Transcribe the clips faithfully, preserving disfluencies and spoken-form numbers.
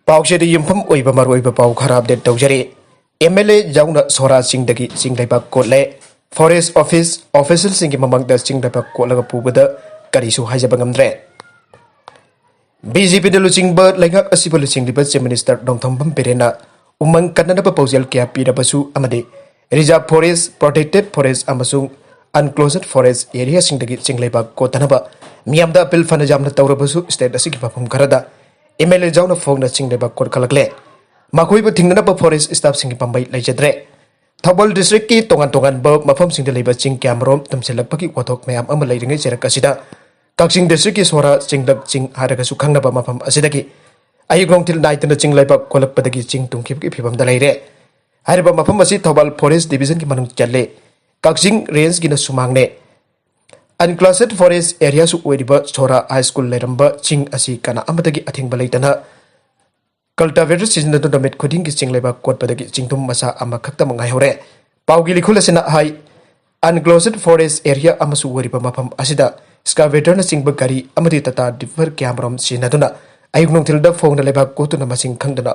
ꯄꯥꯎꯆꯦꯗ ꯌꯨꯝꯐꯝ ꯑꯣꯏꯕ ꯃꯔꯨꯑꯣꯏꯕ ꯄꯥꯎ ꯈꯔ ꯑꯞꯗꯦꯠ ꯇꯧꯖꯔꯤ꯫ ꯑꯦꯝ ꯑꯦꯜ ꯑꯦ ꯌꯥꯎꯅ ꯁꯣꯔꯥ ꯆꯤꯡꯗꯒꯤ ꯆꯤꯡ ꯂꯩꯕꯥꯛ ꯀꯣꯠꯂꯦ꯫ ꯐꯣꯔꯦꯁ ꯑꯣꯐꯤꯁ ꯑꯣꯐꯤꯁꯤꯌꯦꯜꯁꯤꯡꯒꯤ ꯃꯃꯥꯡꯗ ꯆꯤꯡ ꯂꯩꯕꯥꯛ ꯀꯣꯠꯂꯒ ꯄꯨꯕꯗ ꯀꯔꯤꯁꯨ ꯍꯥꯏꯖꯕ ꯉꯝꯗ꯭ꯔꯦ꯫ ꯕꯤ ꯖꯦ ꯄꯤꯗ ꯂꯨꯆꯤꯡꯕ ꯂꯩꯉꯥꯛ ꯑꯁꯤꯕꯨ ꯂꯨꯆꯤꯡꯂꯤꯕ ꯆꯤꯐ ꯃꯤꯅꯤꯁꯇꯔ ꯅꯣꯡꯊꯣꯝꯕꯝ ꯕꯤꯔꯦꯟꯅ ꯎꯃꯪ ꯀꯟꯅꯅꯕ ꯄꯥꯎꯖꯦꯜ ꯀꯌꯥ ꯄꯤꯔꯕꯁꯨ ꯑꯃꯗꯤ ꯔꯤꯖꯥꯔꯚ ꯐꯣꯔꯦꯁ, ꯄ꯭ꯔꯣꯇꯦꯛꯇꯦꯗ ꯐꯣꯔꯦꯁ ꯑꯃꯁꯨꯡ ꯑꯟꯀ꯭ꯂꯣꯖꯦꯗ ꯐꯣꯔꯦꯁ ꯑꯦꯔꯤꯌꯥꯁꯤꯡꯗꯒꯤ ꯆꯤꯡ ꯂꯩꯕꯥꯛ ꯀꯣꯠꯇꯅꯕ ꯃꯤꯌꯥꯝꯗ ꯑꯄꯤꯜ ꯐꯅ ꯌꯥꯝꯅ ꯇꯧꯔꯕꯁꯨ ꯁ꯭ꯇꯦꯠ ꯑꯁꯤꯒꯤ ꯃꯐꯝ ꯈꯔꯗ ꯑꯦꯝ ꯑꯦꯜ ꯑꯦ ꯌꯥꯎꯅ ꯐꯣꯡꯅ ꯆꯤꯡ ꯂꯩꯕꯥꯛ ꯀꯣꯠꯈꯠꯂꯛꯂꯦ꯫ ꯃꯈꯣꯏꯕꯨ ꯊꯤꯡꯅꯅꯕ ꯐꯣꯔꯦꯁ ꯁ꯭ꯇꯥꯐꯁꯤꯡꯒꯤ ꯄꯥꯝꯕꯩ ꯂꯩꯖꯗ꯭ꯔꯦ꯫ ꯊꯧꯕꯥꯜ ꯗꯤꯁꯇ꯭ꯔꯤꯛꯀꯤ ꯇꯣꯉꯥꯟ ꯇꯣꯉꯥꯟꯕ ꯃꯐꯝꯁꯤꯡꯗ ꯂꯩꯕ ꯆꯤꯡ ꯀꯌꯥꯃꯔꯣꯝ ꯇꯨꯝꯁꯤꯜꯂꯛꯄꯒꯤ ꯋꯥꯊꯣꯛ ꯃꯌꯥꯝ ꯑꯃ ꯂꯩꯔꯤꯉꯩ ꯆꯩꯔꯛ ꯑꯁꯤꯗ ꯀꯛꯆꯤꯡ ꯗꯤꯁꯇ꯭ꯔꯤꯛꯀꯤ ꯁꯣꯔꯥ ꯆꯤꯡꯂꯛ ꯆꯤꯡ ꯍꯥꯏꯔꯒꯁꯨ ꯈꯪꯅꯕ ꯃꯐꯝ ꯑꯁꯤꯗꯒꯤ ꯑꯌꯨꯛ ꯅꯨꯡꯊꯤꯜ ꯅꯥꯏꯗꯅ ꯆꯤꯡ ꯂꯩꯕꯥꯛ ꯀꯣꯜꯂꯛꯄꯗꯒꯤ ꯆꯤꯡ ꯇꯨꯝꯈꯤꯕꯒꯤ ꯐꯤꯕꯝꯗ ꯂꯩꯔꯦ꯫ ꯍꯥꯏꯔꯤꯕ ꯃꯐꯝ ꯑꯁꯤ ꯊꯧꯕꯥꯜ ꯐꯣꯔꯦꯁ ꯗꯤꯕꯤꯖꯟꯒꯤ ꯃꯅꯨꯡ ꯆꯜꯂꯦ꯫ ꯀꯛꯆꯤꯡ ꯔꯦꯟꯖꯀꯤꯅ ꯁꯨꯃꯥꯡꯅꯦ꯫ ꯑꯟꯀ꯭ꯂꯥꯁꯦꯗ ꯐꯣꯔꯦꯁ ꯑꯦꯔꯤꯌꯥꯁꯨ ꯑꯣꯏꯔꯤꯕ ꯁꯣꯔꯥ ꯍꯥꯏ ꯁ꯭ꯀꯨꯜ ꯂꯩꯔꯝꯕ ꯆꯤꯡ ꯑꯁꯤ ꯀꯅꯥ ꯑꯃꯠꯇꯒꯤ ꯑꯊꯤꯡꯕ ꯂꯩꯇꯅ ꯀꯜꯇꯥꯚꯦꯇꯔ ꯁꯤꯖꯤꯟꯅꯗꯨꯅ ꯅꯨꯃꯤꯠ ꯈꯨꯗꯤꯡꯒꯤ ꯆꯤꯡ ꯂꯩꯕꯥꯛ ꯀꯣꯠꯄꯗꯒꯤ ꯆꯤꯡꯗꯨꯝ ꯃꯆꯥ ꯑꯃꯈꯛꯇꯃꯛ ꯉꯥꯏꯍꯧꯔꯦ꯫ ꯄꯥꯎꯒꯤ ꯂꯤꯈꯨꯜ ꯑꯁꯤꯅ ꯍꯥꯏ, ꯑꯟꯀ꯭ꯂꯣꯁꯦꯗ ꯐꯣꯔꯦꯁ ꯑꯦꯔꯤꯌꯥ ꯑꯃꯁꯨ ꯑꯣꯏꯔꯤꯕ ꯃꯐꯝ ꯑꯁꯤꯗ ꯁ꯭ꯀꯥꯚꯦꯇꯔꯅꯆꯤꯡꯕ ꯒꯥꯔꯤ ꯑꯃꯗꯤ ꯇꯥꯇꯥ ꯗꯤꯄꯔ ꯀꯌꯥꯃꯔꯨꯝ ꯁꯤꯖꯤꯟꯅꯗꯨꯅ ꯑꯌꯨꯛ ꯅꯨꯡꯊꯤꯜꯗ ꯐꯣꯡꯅ ꯂꯩꯕꯥꯛ ꯀꯣꯠꯇꯨꯅ ꯃꯁꯤꯡ ꯈꯪꯗꯅ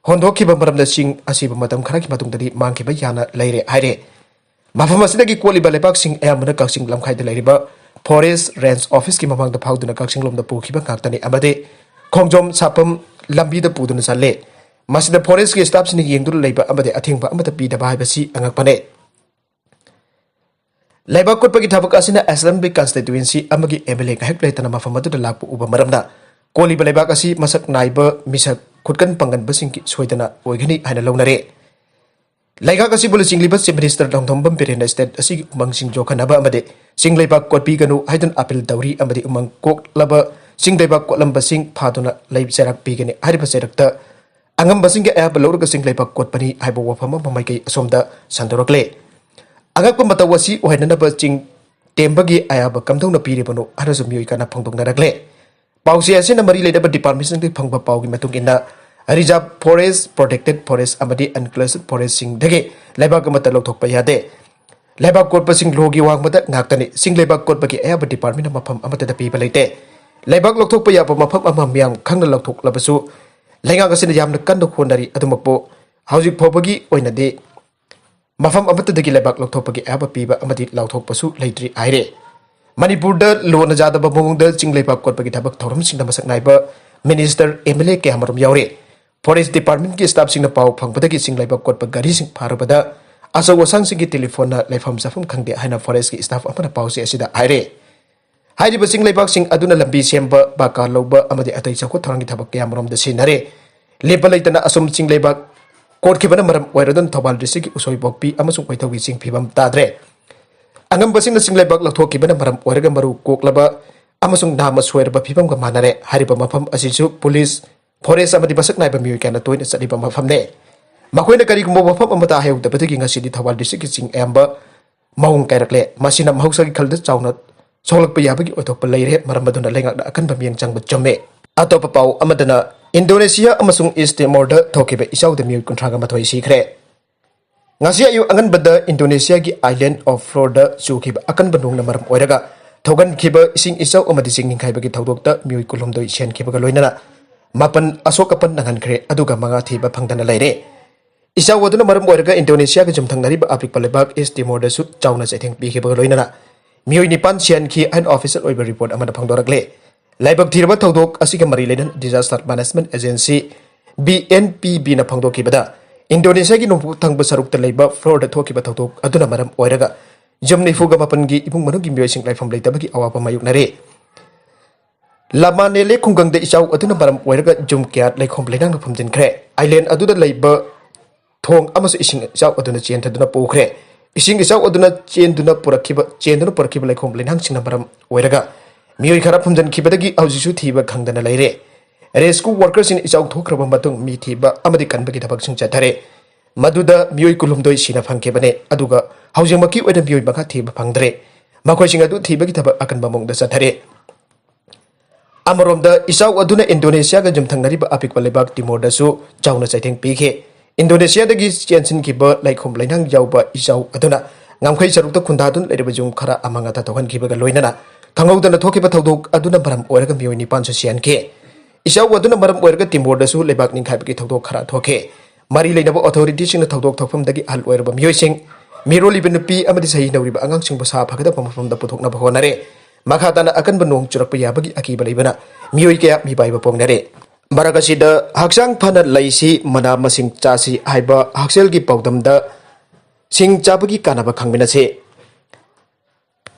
ꯍꯣꯟꯗꯣꯛꯈꯤꯕ ꯃꯔꯝꯗ ꯆꯤꯡ ꯑꯁꯤꯕꯨ ꯃꯇꯝ ꯈꯔꯒꯤ ꯃꯇꯨꯡꯗꯗꯤ ꯃꯥꯡꯈꯤꯕ ꯌꯥꯅ ꯂꯩꯔꯦ ꯍꯥꯏꯔꯦ꯫ ꯃꯐꯝ ꯑꯁꯤꯗꯒꯤ ꯀꯣꯠꯂꯤꯕ ꯂꯩꯕꯥꯛꯁꯤꯡ ꯑꯌꯥꯝꯕꯅ ꯀꯛꯆꯤꯡ ꯂꯝꯈꯥꯏꯗ ꯂꯩꯔꯤꯕ ꯐꯣꯔꯦꯁ ꯔꯦꯟꯖ ꯑꯣꯐꯤꯁꯀꯤ ꯃꯃꯥꯡꯗ ꯐꯥꯎꯗꯨꯅ ꯀꯛꯆꯤꯡ ꯂꯣꯝꯗ ꯄꯨꯈꯤꯕ ꯉꯥꯛꯇꯅꯤ ꯑꯃꯗꯤ ꯈꯣꯡꯖꯣꯝ ꯁꯥꯐꯝ ꯂꯝꯕꯤꯗ ꯄꯨꯗꯨꯅ ꯆꯠꯂꯦ꯫ ꯃꯁꯤꯗ ꯐꯣꯔꯦꯁꯀꯤ ꯁ꯭ꯇꯥꯐꯁꯤꯡꯅ ꯌꯦꯡꯗꯨꯅ ꯂꯩꯕ ꯑꯃꯗꯤ ꯑꯊꯤꯡꯕ ꯑꯃꯠꯇ ꯄꯤꯗꯕ ꯍꯥꯏꯕꯁꯤ ꯑꯉꯛꯄꯅꯦ꯫ ꯂꯩꯕꯥꯛ ꯀꯨꯠꯄꯒꯤ ꯊꯕꯛ ꯑꯁꯤꯅ ꯑꯦꯁꯦꯝꯕ꯭ꯂꯤ ꯀꯟꯁꯇꯤꯇ꯭ꯋꯦꯟꯁꯤ ꯑꯃꯒꯤ ꯑꯦꯝ ꯑꯦꯜ ꯑꯦ ꯉꯥꯏꯍꯥꯛ ꯂꯩꯇꯅ ꯃꯐꯝ ꯑꯗꯨꯗ ꯂꯥꯛꯄ ꯎꯕ ꯃꯔꯝꯅ ꯀꯣꯜꯂꯤꯕ ꯂꯩꯕꯥꯛ ꯑꯁꯤ ꯃꯁꯛ ꯅꯥꯏꯕ ꯃꯤꯁꯛ ꯈꯨꯠꯀꯟ ꯄꯥꯡꯒꯟꯕꯁꯤꯡꯒꯤ ꯁꯣꯏꯗꯅ ꯑꯣꯏꯒꯅꯤ ꯍꯥꯏꯅ ꯂꯧꯅꯔꯦ꯫ ꯂꯩꯉꯥꯛ ꯑꯁꯤꯕꯨ ꯂꯨꯆꯤꯡꯂꯤꯕ ꯆꯤꯐ ꯃꯤꯅꯤꯁꯇꯔ ꯅꯣꯡꯊꯣꯝꯕꯝ ꯕꯤꯔꯦꯟꯅ ꯁ꯭ꯇꯦꯠ ꯑꯁꯤꯒꯤ ꯎꯃꯪꯁꯤꯡ ꯌꯣꯛꯈꯠꯅꯕ ꯑꯃꯗꯤ ꯆꯤꯡ ꯂꯩꯕꯥꯛ ꯀꯣꯠꯄꯤꯒꯅꯨ ꯍꯥꯏꯗꯨꯅ ꯑꯄꯤꯜ ꯇꯧꯔꯤ ꯑꯃꯗꯤ ꯎꯃꯪ ꯀꯣꯛꯂꯕ ꯆꯤꯡ ꯂꯩꯕꯥꯛ ꯀꯣꯠꯂꯝꯕꯁꯤꯡ ꯐꯥꯗꯨꯅ ꯂꯩ ꯆꯩꯔꯥꯛ ꯄꯤꯒꯅꯤ꯫ ꯍꯥꯏꯔꯤꯕ ꯆꯩꯔꯛꯇ ꯑꯉꯝꯕꯁꯤꯡꯒꯤ ꯑꯌꯥꯕ ꯂꯧꯔꯒ ꯆꯤꯡ ꯂꯩꯕꯥꯛ ꯀꯣꯠꯄꯅꯤ ꯍꯥꯏꯕ ꯋꯥꯐꯝ ꯑꯃ ꯃꯥꯏꯀꯩ ꯑꯁꯣꯝꯗ ꯁꯟꯗꯣꯔꯛꯂꯦ꯫ ꯑꯉꯛꯄ ꯃꯇꯧ ꯑꯁꯤ ꯑꯣꯏꯍꯟꯅꯅꯕ ꯆꯤꯡ ꯇꯦꯝꯕꯒꯤ ꯑꯌꯥꯕ ꯀꯝꯗꯧꯅ ꯄꯤꯔꯤꯕꯅꯣ ꯍꯥꯏꯅꯁꯨ ꯃꯤꯑꯣꯏ ꯀꯟꯅ ꯐꯣꯡꯗꯣꯛꯅꯔꯛꯂꯦ꯫ ꯄꯥꯎꯆꯦ ꯑꯁꯤꯅ ꯃꯔꯤ ꯂꯩꯅꯕ ꯗꯤꯄꯥꯔꯠꯃꯦꯟꯁꯤꯡꯗꯒꯤ ꯐꯪꯕ ꯄꯥꯎꯒꯤ ꯃꯇꯨꯡ ꯏꯟꯅ, ꯔꯤꯖꯥꯔꯚ ꯐꯣꯔꯦꯁ, ꯄ꯭ꯔꯣꯇꯦꯛꯇꯦꯗ ꯐꯣꯔꯦꯁ ꯑꯃꯗꯤ ꯑꯟꯀ꯭ꯂꯦꯁ ꯐꯣꯔꯦꯁꯁꯤꯡꯗꯒꯤ ꯂꯩꯕꯥꯛ ꯑꯃꯠꯇ ꯂꯧꯊꯣꯛꯄ ꯌꯥꯗꯦ꯫ ꯂꯩꯕꯥꯛ ꯀꯣꯠꯄꯁꯤꯡ ꯂꯣꯒꯤ ꯋꯥꯡꯃꯗ ꯉꯥꯛꯇꯅꯤ꯫ ꯆꯤꯡ ꯂꯩꯕꯥꯛ ꯀꯣꯠꯄꯒꯤ ꯑꯌꯥꯕ ꯗꯤꯄꯥꯔꯠꯃꯦꯟꯅ ꯃꯐꯝ ꯑꯃꯠꯇꯗ ꯄꯤꯕ ꯂꯩꯇꯦ꯫ ꯂꯩꯕꯥꯛ ꯂꯧꯊꯣꯛꯄ ꯌꯥꯕ ꯃꯐꯝ ꯑꯃ ꯃꯤꯌꯥꯝ ꯈꯪꯅ ꯂꯧꯊꯣꯛꯂꯕꯁꯨ, ꯂꯩꯉꯥꯛ ꯑꯁꯤꯅ ꯌꯥꯝꯅ ꯀꯟꯅ ꯍꯣꯠꯅꯔꯤ, ꯑꯗꯨꯃꯛꯄꯨ ꯍꯧꯖꯤꯛ ꯐꯥꯎꯕꯒꯤ ꯑꯣꯏꯅꯗꯤ ꯃꯐꯝ ꯑꯃꯠꯇꯗꯒꯤ ꯂꯩꯕꯥꯛ ꯂꯧꯊꯣꯛꯄꯒꯤ ꯑꯌꯥꯕ ꯄꯤꯕ ꯑꯃꯗꯤ ꯂꯥꯎꯊꯣꯛꯄꯁꯨ ꯂꯩꯇ꯭ꯔꯤ ꯍꯥꯏꯔꯦ꯫ ꯃꯅꯤꯄꯨꯔꯗ ꯂꯣꯟꯅ ꯌꯥꯗꯕ ꯃꯑꯣꯡꯗ ꯆꯤꯡ ꯂꯩꯕꯥꯛ ꯀꯣꯠꯄꯒꯤ ꯊꯕꯛ ꯊꯧꯔꯝꯁꯤꯡꯗ ꯃꯁꯛ ꯅꯥꯏꯕ ꯃꯤꯅꯤꯁꯇꯔ, ꯑꯦꯝ ꯑꯦꯜ ꯑꯦ ꯀꯌꯥꯃꯔꯨꯝ ꯌꯥꯎꯔꯤ꯫ ꯐꯣꯔꯦꯁ ꯗꯤꯄꯥꯔꯠꯃꯦꯟꯠꯀꯤ ꯁ꯭ꯇꯥꯐꯁꯤꯡꯅ ꯄꯥꯎ ꯐꯪꯕꯗꯒꯤ ꯆꯤꯡ ꯂꯩꯕꯥꯛ ꯀꯣꯠꯄ ꯒꯥꯔꯤꯁꯤꯡ ꯐꯥꯔꯨꯕꯗ ꯑꯆꯧ ꯑꯁꯥꯡꯁꯤꯡꯒꯤ ꯇꯦꯂꯤꯐꯣꯟꯅ ꯂꯩꯐꯝ ꯆꯥꯐꯝ ꯈꯪꯗꯦ ꯍꯥꯏꯅ ꯐꯣꯔꯦꯁ꯭ꯠꯀꯤ ꯁ꯭ꯇꯥꯐ ꯑꯃꯅ ꯄꯥꯎꯆꯦ ꯑꯁꯤꯗ ꯍꯥꯏꯔꯦ꯫ ꯍꯥꯏꯔꯤꯕ ꯆꯤꯡ ꯂꯩꯕꯥꯛꯁꯤꯡ ꯑꯗꯨꯅ ꯂꯝꯕꯤ ꯁꯦꯝꯕ, ꯕꯥꯀꯥ ꯂꯧꯕ ꯑꯃꯗꯤ ꯑꯇꯩ ꯆꯥꯎꯈꯠ ꯊꯧꯔꯥꯡꯒꯤ ꯊꯕꯛ ꯀꯌꯥꯃꯔꯣꯝꯗ ꯁꯤꯖꯤꯟꯅꯔꯦ꯫ ꯂꯦꯞꯄ ꯂꯩꯇꯅ ꯑꯁꯨꯝ ꯆꯤꯡ ꯂꯩꯕꯥꯛ ꯀꯣꯠꯈꯤꯕꯅ ꯃꯔꯝ ꯑꯣꯏꯔꯗꯨꯅ ꯊꯧꯕꯥꯜ ꯗꯤꯁꯇ꯭ꯔꯤꯛꯀꯤ ꯎꯁꯣꯏꯄꯣꯛꯄꯤ ꯑꯃꯁꯨꯡ ꯋꯥꯏꯊꯧꯒꯤ ꯆꯤꯡ ꯐꯤꯕꯝ ꯇꯥꯗ꯭ꯔꯦ꯫ ꯑꯉꯝꯕꯁꯤꯡꯅ ꯆꯤꯡ ꯂꯩꯕꯥꯛ ꯂꯧꯊꯣꯛꯈꯤꯕꯅ ꯃꯔꯝ ꯑꯣꯏꯔꯒ ꯃꯔꯨ ꯀꯣꯛꯂꯕ ꯑꯃꯁꯨꯡ ꯅꯥꯝꯃ ꯁꯣꯏꯔꯕ ꯐꯤꯕꯝꯒ ꯃꯥꯟꯅꯔꯦ꯫ ꯍꯥꯏꯔꯤꯕ ꯃꯐꯝ ꯑꯁꯤꯁꯨ ꯄꯨꯂꯤꯁ, ꯐꯣꯔꯦꯁ꯭ꯠ ꯑꯃꯗꯤ ꯃꯁꯛ ꯅꯥꯏꯕ ꯃꯤꯑꯣꯏ ꯀꯌꯥꯅ ꯇꯣꯏꯅ ꯆꯠꯂꯤꯕ ꯃꯐꯝꯅꯦ꯫ ꯃꯈꯣꯏꯅ ꯀꯔꯤꯒꯨꯝꯕ ꯃꯐꯝ ꯑꯃꯗ ꯍꯥꯏꯍꯧꯗꯕꯗꯒꯤ ꯉꯁꯤꯗꯤ ꯊꯧꯕꯥꯜ ꯗꯤꯁꯇ꯭ꯔꯤꯛꯀꯤ ꯆꯤꯡ ꯑꯌꯥꯝꯕ ꯃꯑꯣꯡ ꯀꯥꯏꯔꯛꯂꯦ꯫ ꯃꯁꯤꯅ ꯃꯍꯧꯁꯥꯒꯤ ꯈꯜꯗ ꯆꯥꯎꯅ ꯁꯣꯛꯂꯛꯄ ꯌꯥꯕꯒꯤ ꯑꯣꯏꯊꯣꯛꯄ ꯂꯩꯔꯦ꯫ ꯃꯔꯝ ꯑꯗꯨꯅ ꯂꯩꯉꯥꯛꯅ ꯑꯀꯟꯕ ꯃꯤꯠꯌꯦꯡ ꯆꯪꯕ ꯆꯨꯝꯃꯦ꯫ ꯑꯇꯣꯞꯄ ꯄꯥꯎ ꯑꯃꯗꯅ, ꯏꯟꯗꯣꯅꯦꯁꯤꯌꯥ ꯑꯃꯁꯨꯡ ꯏꯁ ꯇꯤꯃꯣꯔꯗ ꯊꯣꯛꯈꯤꯕ ꯏꯆꯥꯎꯗ ꯃꯤꯑꯣꯏ ꯀꯨꯟꯊ꯭ꯔꯥꯒ ꯃꯥꯊꯣꯏ ꯁꯤꯈ꯭ꯔꯦ꯫ ꯉꯁꯤ ꯑꯌꯨꯛ ꯑꯉꯟꯕꯗ ꯏꯟꯗꯣꯅꯦꯁꯤꯌꯥꯒꯤ ꯑꯥꯏꯂꯦꯟꯗ ꯑꯣꯐ ꯐ꯭ꯂꯣꯔꯗ ꯆꯨꯈꯤꯕ ꯑꯀꯟꯕ ꯅꯣꯡꯅ ꯃꯔꯝ ꯑꯣꯏꯔꯒ ꯊꯣꯛꯍꯟꯈꯤꯕ ꯏꯁꯤꯡ ꯏꯆꯥꯎ ꯑꯃꯗꯤ ꯆꯤꯡ ꯅꯤꯡꯈꯥꯏꯕꯒꯤ ꯊꯧꯗꯣꯛꯇ ꯃꯤꯑꯣꯏ ꯀꯨꯟꯍꯨꯝꯗꯣꯏ ꯁꯤꯍꯟꯈꯤꯕꯒ ꯂꯣꯏꯅꯅ ꯃꯥꯄꯟ ꯑꯁꯣꯛ ꯑꯄꯟ ꯅꯪꯍꯟꯈ꯭ꯔꯦ, ꯑꯗꯨꯒ ꯃꯉꯥ ꯊꯤꯕ ꯐꯪꯗꯅ ꯂꯩꯔꯦ꯫ ꯏꯆꯥꯎ ꯑꯗꯨꯅ ꯃꯔꯝ ꯑꯣꯏꯔꯒ ꯏꯟꯗꯣꯅꯦꯁꯤꯌꯥꯒ ꯌꯨꯝꯊꯪꯅꯔꯤꯕ ꯑꯄꯤꯛꯄ ꯂꯩꯕꯥꯛ ꯏꯁ ꯇꯤꯃꯣꯔꯗꯁꯨ ꯆꯥꯎꯅ ꯆꯩꯊꯦꯡ ꯄꯤꯈꯤꯕꯒ ꯂꯣꯏꯅꯅ ꯃꯤꯑꯣꯏ ꯅꯤꯄꯥꯟ ꯁꯤꯍꯟꯈꯤ ꯍꯥꯏꯅ ꯑꯣꯐꯤꯁꯤꯌꯦꯜ ꯑꯣꯏꯕ ꯔꯤꯄꯣꯔꯠ ꯑꯃꯅ ꯐꯣꯡꯗꯣꯔꯛꯂꯦ꯫ ꯂꯥꯏꯕꯛ ꯊꯤꯔꯕ ꯊꯧꯗꯣꯛ ꯑꯁꯤꯒ ꯃꯔꯤ ꯂꯩꯅꯅ disaster management agency, B N P ꯕꯤꯅ ꯐꯣꯡꯗꯣꯛꯈꯤꯕꯗ, ꯏꯟꯗꯣꯅꯦꯁꯤꯌꯥꯒꯤ ꯅꯣꯡꯄꯣꯛ ꯊꯪꯕ ꯁꯔꯨꯛꯇ ꯂꯩꯕ ꯐ꯭ꯂꯣꯔꯗ ꯊꯣꯛꯈꯤꯕ ꯊꯧꯗꯣꯛ ꯑꯗꯨꯅ ꯃꯔꯝ ꯑꯣꯏꯔꯒ ꯌꯨꯝ ꯅꯤꯐꯨꯒ ꯃꯥꯄꯟꯒꯤ ꯏꯃꯨꯡ ꯃꯅꯨꯡꯒꯤ ꯃꯤꯑꯣꯏꯁꯤꯡ ꯂꯩꯐꯝ ꯂꯩꯇꯕꯒꯤ ꯑꯋꯥꯕ ꯃꯥꯌꯣꯛꯅꯔꯦ꯫ ꯂꯃꯥꯅꯦꯂꯦ ꯈꯨꯡꯒꯪꯗ ꯏꯆꯥꯎ ꯑꯗꯨꯅ ꯃꯔꯝ ꯑꯣꯏꯔꯒ ꯌꯨꯝ ꯀꯌꯥ ꯂꯩꯈꯣꯝ ꯂꯩꯅꯥꯡꯅ ꯐꯨꯝꯖꯤꯟꯈ꯭ꯔꯦ꯫ ꯑꯥꯏꯂꯦꯟ ꯑꯗꯨꯗ ꯂꯩꯕ ꯊꯣꯡ ꯑꯃꯁꯨ ꯏꯁꯤꯡ ꯏꯆꯥꯎ ꯑꯗꯨꯅ ꯆꯦꯟꯊꯗꯨꯅ ꯄꯨꯈ꯭ꯔꯦ꯫ ꯏꯁꯤꯡ ꯏꯆꯥꯎ ꯑꯗꯨꯅ ꯆꯦꯟꯗꯨꯅ ꯄꯨꯔꯛꯈꯤꯕ, ꯆꯦꯟꯗꯨꯅ ꯄꯨꯔꯛꯈꯤꯕ ꯂꯩꯈꯣꯝ ꯂꯩꯅꯥꯡꯁꯤꯡꯅ ꯃꯔꯝ ꯑꯣꯏꯔꯒ ꯃꯤꯑꯣꯏ ꯈꯔ ꯐꯨꯝꯖꯤꯟꯈꯤꯕꯗꯒꯤ ꯍꯧꯖꯤꯛꯁꯨ ꯊꯤꯕ ꯈꯪꯗꯅ ꯂꯩꯔꯦ꯫ ꯔꯦꯁꯀ꯭ꯌꯨ ꯋꯥꯔꯀꯔꯁꯤꯡꯅ ꯏꯆꯥꯎ ꯊꯣꯛꯈ꯭ꯔꯕ ꯃꯇꯨꯡ ꯃꯤ ꯊꯤꯕ ꯑꯃꯗꯤ ꯀꯟꯕꯒꯤ ꯊꯕꯛꯁꯤꯡ ꯆꯠꯊꯔꯦ꯫ ꯃꯗꯨꯗ ꯃꯤꯑꯣꯏ ꯀꯨꯟꯍꯨꯝꯗꯣꯏ ꯁꯤꯅ ꯐꯪꯈꯤꯕꯅꯦ, ꯑꯗꯨꯒ ꯍꯧꯖꯤꯛꯃꯛꯀꯤ ꯑꯣꯏꯅ ꯃꯤꯑꯣꯏ ꯃꯉꯥ ꯊꯤꯕ ꯐꯪꯗ꯭ꯔꯦ꯫ ꯃꯈꯣꯏꯁꯤꯡ ꯑꯗꯨ ꯊꯤꯕꯒꯤ ꯊꯕꯛ ꯑꯀꯟꯕ ꯃꯑꯣꯡꯗ ꯆꯠꯊꯔꯦ꯫ ꯑꯃꯔꯣꯝꯗ, ꯏꯆꯥꯎ ꯑꯗꯨꯅ ꯏꯟꯗꯣꯅꯦꯁꯤꯌꯥꯒ ꯌꯨꯝꯊꯪꯅꯔꯤꯕ ꯑꯄꯤꯛꯄ ꯂꯩꯕꯥꯛ ꯇꯤꯃꯣꯔꯗꯁꯨ ꯆꯥꯎꯅ ꯆꯩꯊꯦꯡ ꯄꯤꯈꯤ꯫ ꯏꯟꯗꯣꯅꯦꯁꯤꯌꯥꯗꯒꯤ ꯆꯦꯟꯁꯤꯟꯈꯤꯕ ꯂꯩꯈꯣꯝ ꯂꯩꯅꯥꯡ ꯌꯥꯎꯕ ꯏꯆꯥꯎ ꯑꯗꯨꯅ ꯉꯝꯈꯩ ꯁꯔꯨꯛꯇ ꯈꯨꯟꯗꯥꯗꯨꯅ ꯂꯩꯔꯤꯕ ꯌꯨꯝ ꯈꯔ ꯑꯃꯥꯡ ꯑꯇꯥ ꯊꯣꯛꯍꯟꯈꯤꯕꯒ ꯂꯣꯏꯅꯅ ꯈꯪꯍꯧꯗꯅ ꯊꯣꯛꯈꯤꯕ ꯊꯧꯗꯣꯛ ꯑꯗꯨꯅ ꯃꯔꯝ ꯑꯣꯏꯔꯒ ꯃꯤꯑꯣꯏ ꯅꯤꯄꯥꯟꯁꯨ ꯁꯤꯍꯟꯈꯤ꯫ ꯏꯆꯥꯎ ꯑꯗꯨꯅ ꯃꯔꯝ ꯑꯣꯏꯔꯒ ꯇꯤꯃꯣꯔꯗꯁꯨ ꯂꯩꯕꯥꯛ ꯅꯤꯡꯈꯥꯏꯕꯒꯤ ꯊꯧꯗꯣꯛ ꯈꯔ ꯊꯣꯛꯈꯤ꯫ ꯃꯔꯤ ꯂꯩꯅꯕ ꯑꯣꯊꯣꯔꯤꯇꯤꯁꯤꯡꯅ ꯊꯧꯗꯣꯛ ꯊꯣꯛꯐꯝꯗꯒꯤ ꯑꯍꯜ ꯑꯣꯏꯔꯕ ꯃꯤꯑꯣꯏꯁꯤꯡ, ꯃꯤꯔꯣꯜꯂꯤꯕ ꯅꯨꯄꯤ ꯑꯃꯗꯤ ꯆꯍꯤ ꯅꯧꯔꯤꯕ ꯑꯉꯥꯡꯁꯤꯡꯕꯨ ꯁꯥ ꯐꯒꯗꯕ ꯃꯐꯝꯗ ꯄꯨꯊꯣꯛꯅꯕ ꯍꯣꯠꯅꯔꯦ꯫ ꯃꯈꯥ ꯇꯥꯅ ꯑꯀꯟꯕ ꯅꯣꯡ ꯆꯨꯔꯛꯄ ꯌꯥꯕꯒꯤ ꯑꯀꯤꯕ ꯂꯩꯕꯅ ꯃꯤꯑꯣꯏ ꯀꯌꯥ ꯃꯤꯄꯥꯏꯕ ꯄꯣꯛꯅꯔꯦ꯫ ꯃꯔꯛ ꯑꯁꯤꯗ ꯍꯛꯆꯥꯡ ꯐꯅ ꯂꯩꯁꯤ, ꯃꯅꯥ ꯃꯁꯤꯡ ꯆꯥꯁꯤ ꯍꯥꯏꯕ ꯍꯛꯁꯦꯜꯒꯤ ꯄꯥꯎꯗꯝꯗ ꯁꯤꯡ ꯆꯥꯕꯒꯤ ꯀꯥꯟꯅꯕ ꯈꯪꯃꯤꯟꯅꯁꯤ꯫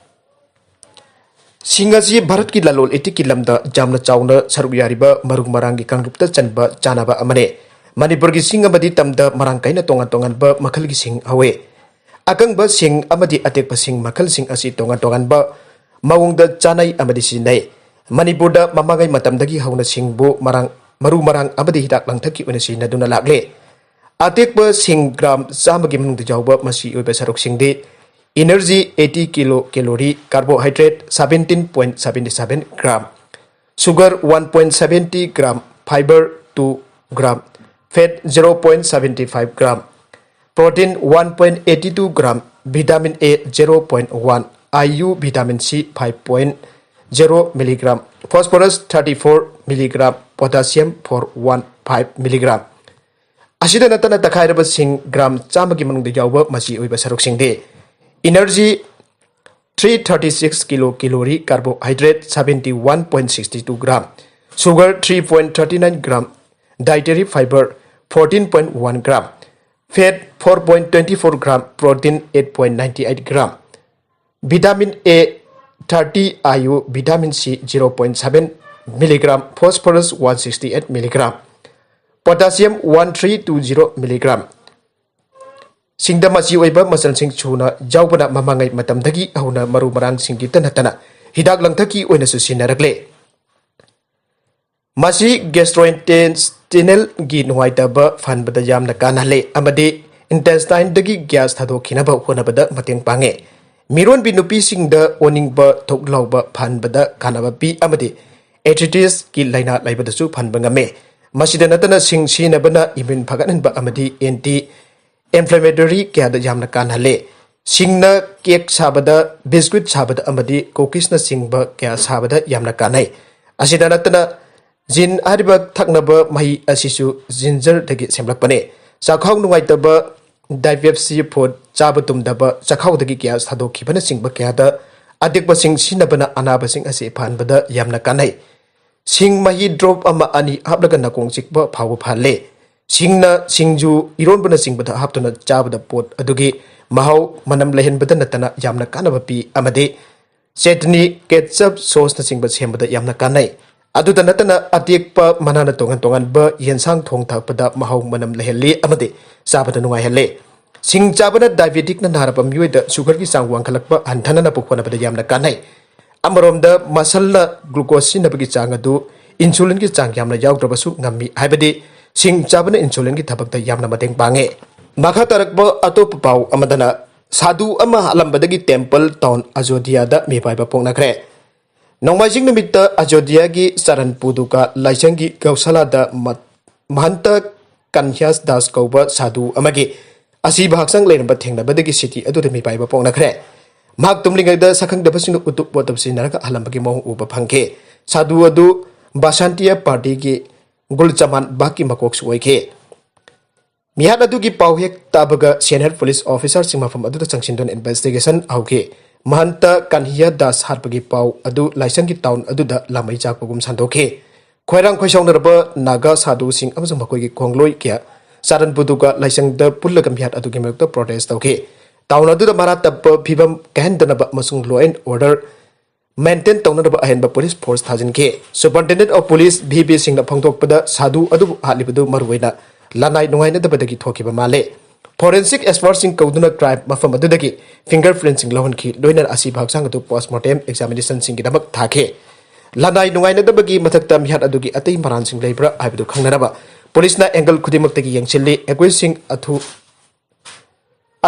ꯁꯤꯡ ꯑꯁꯤ ꯚꯥꯔꯠꯀꯤ ꯂꯂꯣꯟ ꯏꯇꯤꯛꯀꯤ ꯂꯝꯗ ꯌꯥꯝꯅ ꯆꯥꯎꯅ ꯁꯔꯨꯛ ꯌꯥꯔꯤꯕ ꯃꯔꯨ ꯃꯔꯥꯡꯒꯤ ꯀꯥꯡꯂꯨꯞꯇ ꯆꯟꯕ ꯆꯥꯅꯕ ꯑꯃꯅꯤ꯫ ꯃꯅꯤꯄꯨꯔꯒꯤ ꯁꯤꯡ ꯑꯃꯗꯤ ꯇꯝꯗ ꯃꯔꯥꯡ ꯀꯥꯏꯅ ꯇꯣꯉꯥꯟ ꯇꯣꯉꯥꯟꯕ ꯃꯈꯜꯒꯤ ꯁꯤꯡ ꯍꯧꯋꯤ꯫ ꯑꯀꯪꯕ ꯁꯤꯡ ꯑꯃꯗꯤ ꯑꯇꯦꯛꯄ ꯁꯤꯡ ꯃꯈꯜꯁꯤꯡ ꯑꯁꯤ ꯇꯣꯉꯥꯟ ꯇꯣꯉꯥꯟꯕ ꯃꯑꯣꯡꯗ ꯆꯥꯅꯩ ꯑꯃꯗꯤ ꯁꯤꯖꯤꯟꯅꯩ꯫ ꯃꯅꯤꯄꯨꯔꯗ ꯃꯃꯥꯡꯉꯩ ꯃꯇꯝꯗꯒꯤ ꯍꯧꯅ ꯁꯤꯡꯕꯨ ꯃꯔꯥꯡ, ꯃꯔꯨ ꯃꯔꯥꯡ ꯑꯃꯗꯤ ꯍꯤꯗꯥꯛ ꯂꯥꯡꯊꯛꯀꯤ ꯑꯣꯏꯅ ꯁꯤꯖꯤꯟꯅꯗꯨꯅ ꯂꯥꯛꯂꯦ꯫ ꯑꯇꯦꯛꯄ ꯁꯤꯡ ꯒ꯭ꯔꯥꯝ ꯆꯥꯝꯃꯒꯤ ꯃꯅꯨꯡꯗ ꯌꯥꯎꯕ ꯃꯆꯤ ꯑꯣꯏꯕ ꯁꯔꯨꯛꯁꯤꯡꯗꯤ: energy eighty kilo calorie, carbohydrate seventeen point seventy seven gram, sugar one point seventy gram, fiber two gram, fat zero point seventy five gram, protein one point eighty two gram, vitamin A zero point one, I U vitamin C five point zero milligram, phosphorus thirty four milligram, potassium four one five milligram꯫ ꯑꯁꯤꯗ ꯅꯠꯇꯅ ꯇꯛꯈꯥꯏꯔꯕ ꯁꯤꯡ gram ꯆꯥꯝꯃꯒꯤ ꯃꯅꯨꯡꯗ ꯌꯥꯎꯕ ꯃꯆꯤ ꯑꯣꯏꯕ ꯁꯔꯨꯛꯁꯤꯡꯗꯤ: energy three thirty six kilo calorie, carbohydrate seventy one point sixty two gram, sugar three point thirty nine gram, dietary fiber fourteen point one gram, fat four point twenty four gram, protein eight point ninety eight gram, vitamin A thirty, I U vitamin C zero point seven milligram, phosphorus one sixty eight milligram, potassium one three two zero milligram꯫ ꯁꯤꯡꯗ ꯃꯆꯤ ꯑꯣꯏꯕ ꯃꯆꯜꯁꯤꯡ ꯁꯨꯅ ꯌꯥꯎꯕꯅ ꯃꯃꯥꯡꯉꯩ ꯃꯇꯝꯗꯒꯤ ꯍꯧꯅ ꯃꯔꯨ ꯃꯔꯥꯡꯁꯤꯡꯒꯤꯇ ꯅꯠꯇꯅ ꯍꯤꯗꯥꯛ ꯂꯥꯡꯊꯛꯀꯤ ꯑꯣꯏꯅꯁꯨ ꯁꯤꯖꯤꯟꯅꯔꯛꯂꯦ꯫ ꯃꯁꯤ ꯒꯦꯁꯇ꯭ꯔꯣꯏꯟꯇꯦꯁꯇꯤꯅꯦꯜꯒꯤ ꯅꯨꯡꯉꯥꯏꯇꯕ ꯐꯍꯟꯕꯗ ꯌꯥꯝꯅ ꯀꯥꯟꯅꯍꯜꯂꯦ ꯑꯃꯗꯤ ꯏꯟꯇꯦꯁꯇꯥꯏꯟꯗꯒꯤ ꯒ꯭ꯌꯥꯁ ꯊꯥꯗꯣꯛꯈꯤꯅꯕ ꯍꯣꯠꯅꯕꯗ ꯃꯇꯦꯡ ꯄꯥꯡꯉꯦ꯫ ꯃꯤꯔꯣꯟꯕꯤ ꯅꯨꯄꯤꯁꯤꯡꯗ ꯑꯣꯅꯤꯡꯕ, ꯊꯣꯛ ꯂꯥꯎꯕ ꯐꯍꯟꯕꯗ ꯀꯥꯟꯅꯕ ꯄꯤ ꯑꯃꯗꯤ ꯑꯦꯊ꯭ꯔꯤꯇꯤꯁꯀꯤ ꯂꯥꯏꯅꯥ ꯂꯩꯕꯗꯁꯨ ꯐꯍꯟꯕ ꯉꯝꯃꯦ꯫ ꯃꯁꯤꯗ ꯅꯠꯇꯅ ꯁꯤꯡ ꯁꯤꯖꯤꯟꯅꯕꯅ ꯏꯃ꯭ꯌꯨꯟ ꯐꯒꯠꯍꯟꯕ ꯑꯃꯗꯤ ꯑꯦꯟꯇꯤ ꯏꯟꯐ꯭ꯂꯦꯃꯦꯇꯔꯤ ꯀꯌꯥꯗ ꯌꯥꯝꯅ ꯀꯥꯟꯅꯍꯜꯂꯦ꯫ ꯁꯤꯡꯅ ꯀꯦꯛ ꯁꯥꯕꯗ, ꯕꯤꯁꯀ꯭ꯋꯤꯠ ꯁꯥꯕꯗ ꯑꯃꯗꯤ ꯀꯨꯀꯤꯁꯅꯆꯤꯡꯕ ꯀꯌꯥ ꯁꯥꯕꯗ ꯌꯥꯝꯅ ꯀꯥꯟꯅꯩ꯫ ꯑꯁꯤꯗ ꯅꯠꯇꯅ ꯖꯤꯟ ꯍꯥꯏꯔꯤꯕ ꯊꯛꯅꯕ ꯃꯍꯤ ꯑꯁꯤꯁꯨ ꯖꯤꯟꯖꯔꯗꯒꯤ ꯁꯦꯝꯂꯛꯄꯅꯤ꯫ ꯆꯥꯛꯈꯥꯎ ꯅꯨꯡꯉꯥꯏꯇꯕ, ꯗꯥꯏꯕꯦꯞꯁꯤ, ꯐꯨꯗ ꯆꯥꯕ ꯇꯨꯝꯗꯕ, ꯆꯥꯛꯈꯥꯎꯗꯒꯤ ꯒ꯭ꯌꯥꯁ ꯊꯥꯗꯣꯛꯈꯤꯕꯅꯆꯤꯡꯕ ꯀꯌꯥꯗ ꯑꯇꯦꯛꯄꯁꯤꯡ ꯁꯤꯖꯤꯟꯅꯕꯅ ꯑꯅꯥꯕꯁꯤꯡ ꯑꯁꯤ ꯐꯍꯟꯕꯗ ꯌꯥꯝꯅ ꯀꯥꯟꯅꯩ꯫ ꯁꯤꯡ ꯃꯍꯤ ꯗ꯭ꯔꯣꯞ ꯑꯃ ꯑꯅꯤ ꯍꯥꯞꯂꯒ ꯅꯥꯀꯣꯡ ꯆꯤꯛꯄ ꯐꯥꯎꯕ ꯐꯍꯜꯂꯦ꯫ ꯁꯤꯡꯅ ꯁꯤꯡꯖꯨ, ꯏꯔꯣꯟꯕꯅꯆꯤꯡꯕꯗ ꯍꯥꯞꯇꯨꯅ ꯆꯥꯕꯗ ꯄꯣꯠ ꯑꯗꯨꯒꯤ ꯃꯍꯥꯎ, ꯃꯅꯝ ꯂꯩꯍꯟꯕꯗ ꯅꯠꯇꯅ ꯌꯥꯝꯅ ꯀꯥꯟꯅꯕ ꯄꯤ ꯑꯃꯗꯤ ꯆꯦꯠꯅꯤ, ꯀꯦꯠꯆꯞ, ꯁꯣꯁꯅꯆꯤꯡꯕ ꯁꯦꯝꯕꯗ ꯌꯥꯝꯅ ꯀꯥꯟꯅꯩ꯫ ꯑꯗꯨꯗ ꯅꯠꯇꯅ ꯑꯇꯦꯛꯄ ꯃꯅꯥꯅ ꯇꯣꯉꯥꯟ ꯇꯣꯉꯥꯟꯕ ꯌꯦꯟꯁꯥꯡ ꯊꯣꯡ ꯊꯥꯛꯄꯗ ꯃꯍꯥꯎ, ꯃꯅꯝ ꯂꯩꯍꯜꯂꯤ ꯑꯃꯗꯤ ꯆꯥꯕꯗ ꯅꯨꯡꯉꯥꯏꯍꯜꯂꯤ꯫ ꯁꯤꯡ ꯆꯥꯕꯅ ꯗꯥꯏꯕꯦꯇꯤꯛꯅ ꯅꯥꯔꯕ ꯃꯤꯑꯣꯏꯗ ꯁꯨꯒꯔꯒꯤ ꯆꯥꯡ ꯋꯥꯡꯈꯠꯂꯛꯄ ꯍꯟꯊꯅꯅꯕ ꯍꯣꯠꯅꯕꯗ ꯌꯥꯝꯅ ꯀꯥꯟꯅꯩ꯫ ꯑꯃꯔꯣꯝꯗ ꯃꯁꯜꯅ ꯒ꯭ꯂꯨꯀꯣꯁ ꯁꯤꯖꯤꯟꯅꯕꯒꯤ ꯆꯥꯡ ꯑꯗꯨ ꯏꯟꯁꯨꯂꯤꯟꯒꯤ ꯆꯥꯡ ꯌꯥꯝꯅ ꯌꯥꯎꯗ꯭ꯔꯕꯁꯨ ꯉꯝꯃꯤ, ꯍꯥꯏꯕꯗꯤ ꯁꯤꯡ ꯆꯥꯕꯅ ꯏꯟꯁꯨꯂꯤꯟꯒꯤ ꯊꯕꯛꯇ ꯌꯥꯝꯅ ꯃꯇꯦꯡ ꯄꯥꯡꯉꯤ꯫ ꯃꯈꯥ ꯇꯥꯔꯛꯄ ꯑꯇꯣꯞꯄ ꯄꯥꯎ ꯑꯃꯗꯅ ꯁꯥꯗꯨ ꯑꯃ ꯍꯥꯠꯂꯝꯕꯗꯒꯤ ꯇꯦꯝꯄꯜ ꯇꯥꯎꯟ ꯑꯖꯣꯙꯤꯌꯥꯗ ꯃꯤꯄꯥꯏꯕ ꯄꯣꯛꯅꯈ꯭ꯔꯦ꯫ ꯅꯣꯡꯃꯥꯏꯖꯤꯡ ꯅꯨꯃꯤꯠꯇ ꯑꯖꯣꯙꯤꯌꯥꯒꯤ ꯆꯔꯟꯄꯨꯗꯨꯀꯥ ꯂꯥꯏꯁꯪꯒꯤ ꯒꯧꯁꯥꯂꯥꯗ ꯃ-, ꯃꯍꯟꯇ ꯀꯟꯍ꯭ꯌꯥꯁ ꯗꯥꯁ ꯀꯧꯕ ꯁꯥꯗꯨ ꯑꯃꯒꯤ ꯑꯁꯤꯕ ꯍꯛꯆꯥꯡ ꯂꯩꯔꯝꯕ ꯊꯦꯡꯅꯕꯗꯒꯤ ꯁꯤꯇꯤ ꯑꯗꯨꯗ ꯃꯤꯄꯥꯏꯕ ꯄꯣꯛꯅꯈ꯭ꯔꯦ꯫ ꯃꯍꯥꯛ ꯇꯨꯝꯂꯤꯉꯩꯗ ꯁꯛꯈꯪꯗꯕꯁꯤꯡꯅ ꯎꯇꯨꯞ ꯋꯥꯇꯨꯞ ꯁꯤꯖꯤꯟꯅꯔꯒ ꯍꯜꯂꯝꯕꯒꯤ ꯃꯑꯣꯡ ꯎꯕ ꯐꯪꯈꯤ꯫ ꯁꯥꯗꯨ ꯑꯗꯨ ꯕꯥꯁꯥꯟꯇꯤꯌꯥ ꯄꯥꯔꯇꯤꯒꯤ ꯒꯨꯜꯆꯃꯥꯟ ꯕꯥꯒꯀꯤ ꯃꯀꯣꯛꯁꯨ ꯑꯣꯏꯈꯤ꯫ ꯃꯤꯍꯥꯠ ꯑꯗꯨꯒꯤ ꯄꯥꯎ ꯍꯦꯛ ꯇꯥꯕꯒ ꯁꯦꯅꯤꯌꯔ ꯄꯨꯂꯤꯁ ꯑꯣꯐꯤꯁꯥꯔꯁꯤꯡ ꯃꯐꯝ ꯑꯗꯨꯗ ꯆꯪꯁꯤꯟꯗꯨꯅ ꯏꯟꯚꯦꯁꯇꯤꯒꯦꯁꯟ ꯍꯧꯈꯤ꯫ ꯃꯍꯟꯇ ꯀꯟꯍꯤꯌꯥ ꯗꯥꯁ ꯍꯥꯠꯄꯒꯤ ꯄꯥꯎ ꯑꯗꯨ ꯂꯥꯏꯁꯪꯒꯤ ꯇꯥꯎꯟ ꯑꯗꯨꯗ ꯂꯥꯃꯩ ꯆꯥꯛꯄꯒꯨꯝ ꯁꯟꯗꯣꯛꯈꯤ꯫ ꯈꯣꯏꯔꯥꯡ ꯈꯣꯏꯁꯥꯎꯅꯔꯕ ꯅꯥꯒꯥ ꯁꯥꯗꯨꯁꯤꯡ ꯑꯃꯁꯨꯡ ꯃꯈꯣꯏꯒꯤ ꯈꯣꯡꯂꯣꯏ ꯀꯌꯥ ꯆꯥꯔꯟꯄꯨꯗꯨꯒ ꯂꯥꯏꯁꯪꯗ ꯄꯨꯜꯂꯒ ꯃꯤꯍꯥꯠ ꯑꯗꯨꯒꯤ ꯃꯥꯌꯣꯛꯇ ꯄ꯭ꯔꯣꯇꯦꯁ ꯇꯧꯈꯤ꯫ ꯇꯥꯎꯟ ꯑꯗꯨꯗ ꯃꯔꯥ ꯇꯞꯄ ꯐꯤꯕꯝ ꯀꯥꯏꯍꯟꯗꯅꯕ ꯑꯃꯁꯨꯡ law and order maintain ꯇꯧꯅꯅꯕ ꯑꯍꯦꯟꯕ ꯄꯨꯂꯤꯁ ꯐꯣꯔꯁ ꯊꯥꯖꯤꯟꯈꯤ꯫ Superintendent of Police V B ꯁꯤꯡꯅ ꯐꯣꯡꯗꯣꯛꯄꯗ ꯁꯥꯗꯨ ꯑꯗꯨꯕꯨ ꯍꯥꯠꯂꯤꯕꯗꯨ ꯃꯔꯨꯑꯣꯏꯅ ꯂꯅꯥꯏ ꯅꯨꯡꯉꯥꯏꯅꯗꯕꯗꯒꯤ ꯊꯣꯛꯈꯤꯕ ꯃꯥꯜꯂꯦ꯫ ꯐꯣꯔꯦꯟꯁꯤꯛ ꯑꯦꯛꯁꯄꯔꯠꯁꯤꯡ ꯀꯧꯗꯨꯅ ꯀ꯭ꯔꯥꯏꯝ ꯃꯐꯝ ꯑꯗꯨꯗꯒꯤ ꯐꯤꯡꯒꯔ ꯄ꯭ꯔꯤꯟꯠꯁꯤꯡ ꯂꯧꯍꯟꯈꯤ, ꯂꯣꯏꯅꯅ ꯑꯁꯤꯕ ꯍꯛꯆꯥꯡ ꯑꯗꯨ ꯄꯣꯁꯃꯣꯔꯇꯦꯝ ꯑꯦꯛꯖꯥꯃꯤꯅꯦꯁꯟꯁꯤꯡꯒꯤꯗꯃꯛ ꯊꯥꯈꯤ꯫ ꯂꯅꯥꯏ ꯅꯨꯡꯉꯥꯏꯅꯗꯕꯒꯤ ꯃꯊꯛꯇ ꯃꯤꯍꯥꯠ ꯑꯗꯨꯒꯤ ꯑꯇꯩ ꯃꯔꯥꯜꯁꯤꯡ ꯂꯩꯕ꯭ꯔꯥ ꯍꯥꯏꯕꯗꯨ ꯈꯪꯅꯅꯕ ꯄꯨꯂꯤꯁꯅ ꯑꯦꯡꯒꯜ ꯈꯨꯗꯤꯡꯃꯛꯇꯒꯤ ꯌꯦꯡꯁꯤꯜꯂꯤ꯫ ꯑꯦꯀ꯭ꯌꯨꯖꯁꯤꯡ ꯑꯊꯨ-,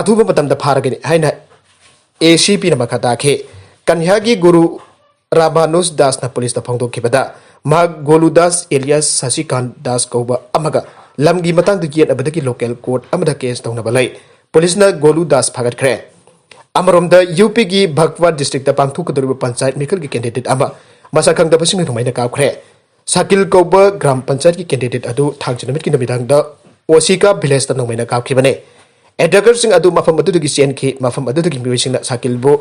ꯑꯊꯨꯕ ꯃꯇꯝꯗ ꯐꯥꯔꯒꯅꯤ ꯍꯥꯏꯅ ꯑꯦ ꯁꯤ ꯄꯤꯅ ꯃꯈꯥ ꯇꯥꯈꯤ꯫ ꯀꯟꯍ꯭ꯌꯥꯒꯤ ꯒꯨꯔꯨ ꯔꯥꯃꯥꯅꯨꯖ ꯗꯥꯁꯅ ꯄꯨꯂꯤꯁꯇ ꯐꯣꯡꯗꯣꯛꯈꯤꯕꯗ, ꯃꯍꯥꯛ ꯒꯣꯂꯨ ꯗꯥꯁ ꯑꯦꯂꯤꯌꯥꯁ ꯁꯁꯤꯀꯥꯟ ꯗꯥꯁ ꯀꯧꯕ ꯑꯃꯒ ꯂꯝꯒꯤ ꯃꯇꯥꯡꯗ ꯌꯦꯠꯅꯕꯗꯒꯤ ꯂꯣꯀꯦꯜ ꯀꯣꯔꯠ ꯑꯃꯗ ꯀꯦꯁ ꯇꯧꯅꯕ ꯂꯩ꯫ ꯄꯨꯂꯤꯁꯅ ꯒꯣꯂꯨ ꯗꯥꯁ ꯐꯥꯒꯠꯈ꯭ꯔꯦ꯫ ꯑꯃꯔꯣꯝꯗ, ꯌꯨ ꯄꯤꯒꯤ ꯚꯒꯋꯥ ꯗꯤꯁꯇ꯭ꯔꯤꯛꯇ ꯄꯥꯡꯊꯣꯛꯀꯗꯧꯔꯤꯕ ꯄꯟꯆꯥꯌꯠ ꯃꯤꯈꯜꯒꯤ ꯀꯦꯟꯗꯤꯗꯦꯠ ꯑꯃ ꯃꯁꯛ ꯈꯪꯗꯕꯁꯤꯡꯅ ꯅꯣꯡꯃꯩꯅ ꯀꯥꯞꯈ꯭ꯔꯦ꯫ ꯁꯥꯀꯤꯜ ꯀꯧꯕ ꯒ꯭ꯔꯥꯝ ꯄꯟꯆꯥꯌꯠꯀꯤ ꯀꯦꯟꯗꯤꯗꯦꯠ ꯑꯗꯨ ꯊꯥꯡꯖ ꯅꯨꯃꯤꯠꯀꯤ ꯅꯨꯃꯤꯗꯥꯡꯗ ꯑꯣꯁꯤꯀꯥ ꯚꯤꯂꯦꯖꯇ ꯅꯣꯡꯃꯩꯅ ꯀꯥꯞꯈꯤꯕꯅꯤ꯫ ꯑꯦꯇꯦꯀꯔꯁꯤꯡ ꯑꯗꯨ ꯃꯐꯝ ꯑꯗꯨꯗꯒꯤ ꯆꯦꯟꯈꯤ꯫ ꯃꯐꯝ ꯑꯗꯨꯗꯒꯤ ꯃꯤꯑꯣꯏꯁꯤꯡꯅ ꯁꯥꯀꯤꯜꯕꯨ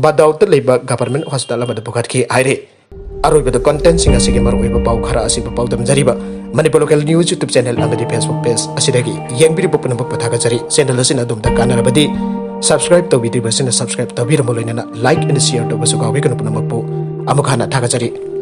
ꯕꯗꯥꯎꯠꯇ ꯂꯩꯕ ꯒꯚꯔꯟꯃꯦꯟꯠ ꯍꯣꯁꯄꯤꯇꯥꯜ ꯑꯃꯗ ꯄꯨꯈꯠꯈꯤ ꯍꯥꯏꯔꯤ꯫ ꯑꯔꯣꯏꯕꯗ ꯀꯟꯇꯦꯟꯠꯁꯤꯡ ꯑꯁꯤꯒꯤ ꯃꯔꯨꯑꯣꯏꯕ ꯄꯥꯎ ꯈꯔ ꯑꯁꯤꯕꯨ ꯄꯥꯎꯗꯝꯖꯔꯤꯕ Manipur local news YouTube channel ꯑꯃꯗꯤ ꯐꯦꯁꯕꯨꯛ ꯄꯦꯖ ꯑꯁꯤꯗꯒꯤ ꯌꯦꯡꯕꯤꯔꯤꯕ ꯄꯨꯝꯅꯃꯛꯄꯨ ꯊꯥꯒꯠꯆꯔꯤ꯫ ꯆꯦꯅꯦꯜ ꯑꯁꯤꯅ ꯑꯗꯣꯝꯗ ꯀꯥꯟꯅꯔꯕꯗꯤ ꯁꯕꯁꯀ꯭ꯔꯥꯏꯕ ꯇꯧꯕꯤꯗ꯭ꯔꯤꯕꯁꯤꯡꯅ ꯁꯕꯁꯀ꯭ꯔꯥꯏꯕ ꯇꯧꯕꯤꯔꯝꯃꯨ, ꯂꯣꯏꯅꯅ ꯂꯥꯏꯛ ꯑꯦꯟ ꯁꯤꯌꯔ ꯇꯧꯕꯁꯨ ꯀꯥꯎꯕꯤꯒꯅꯨ꯫ ꯄꯨꯝꯅꯃꯛꯄꯨ ꯑꯃꯨꯛ ꯍꯟꯅ ꯊꯥꯒꯠꯆꯔꯤ꯫